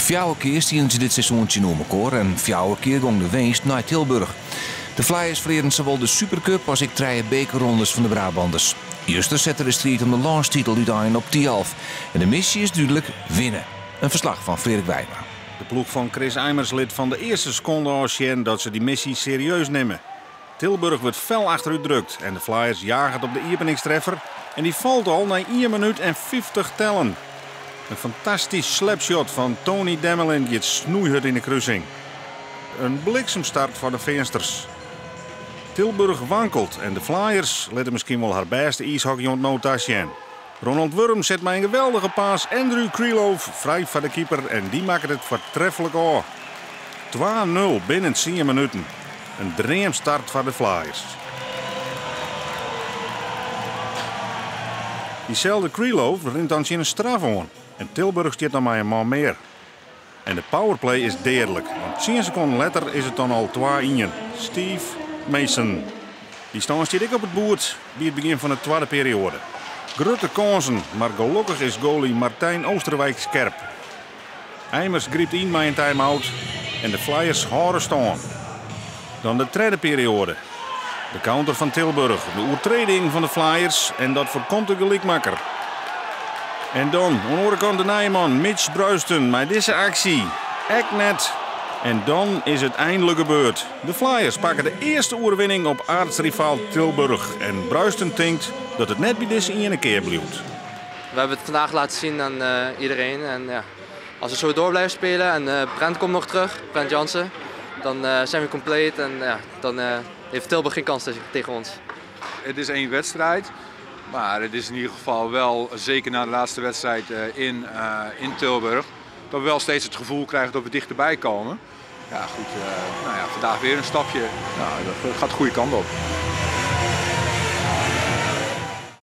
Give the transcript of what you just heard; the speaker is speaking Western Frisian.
Fjouwer kear stienen se dit seizoen tsjinoer mekoar en fjouwer kear gong de winst nei Tilburg. De Flyers ferlearen sawol de Supercup as ek trije bekerrondes fan de Brabanders. Juster sette de striid om de lânstitel útein op Thialf en de misje is dúdlik, winne. In ferslach fan Freark Wijma. De ploech fan Chris Eimers lit fan de earste sekonde ôf sjen dat se dy missy serieus nimme. Tilburg wurdt fel achterút drukt en de Flyers jaget op de iepeningstreffer en dy falt al nei ien minút en 50 tellen. In fantastysk slapshot fan Tony Demelin giet snoeihurd yn de krusing. In bliksemstart foar de Feansters. Tilburg wankelt en de Flyers litte miskien wol har bêste iishockey oant no ta sjen. Ronald Wurm set mei in geweldige pass Andrew Krylov frij foar de keeper en dy makket it foartreflik ôf. 2-0 binnen tsien minuten. In dreamstart foar de Flyers. Dyselde Krylov rint dan tsjin in straf oan en Tilburg stiet dan mei in man mear. En de powerplay is deadlik, want tsien sekonden letter is it dan al 2-1. Steve Mason. Dy stân stiet ek op it boerd by it begjin fan de twadde perioade. Grutte kânsen, mar gelokkich is goalie Martijn Oosterwijk skerp. Eimers grypt yn mei in time-out en de Flyers hâlde stân. Dan de tredde perioade. De counter fan Tilburg, de oertrêding fan de Flyers en dat foarkomt de gelykmakker. En dan, oan de oare kant de nije man, Mitch Bruisten, mei dizze aksje. Ek net. En dan is it einlik gebeurd. De Flyers pakke de earste oerwinning op aartsrivaal Tilburg. En Bruisten tinkt dat it net by dizze iene kear bliuwt. We hebben het vandaag laten zien aan iedereen. En ja, als we zo door blijven spelen en Brent komt nog terug, Brent Jansen, dan zijn we compleet en ja, dan heeft Tilburg geen kans tegen ons. Het is één wedstrijd, maar het is in ieder geval wel, zeker na de laatste wedstrijd in Tilburg, dat we wel steeds het gevoel krijgen dat we dichterbij komen. Ja, goed, nou ja, vandaag weer een stapje. Nou, dat gaat de goede kant op.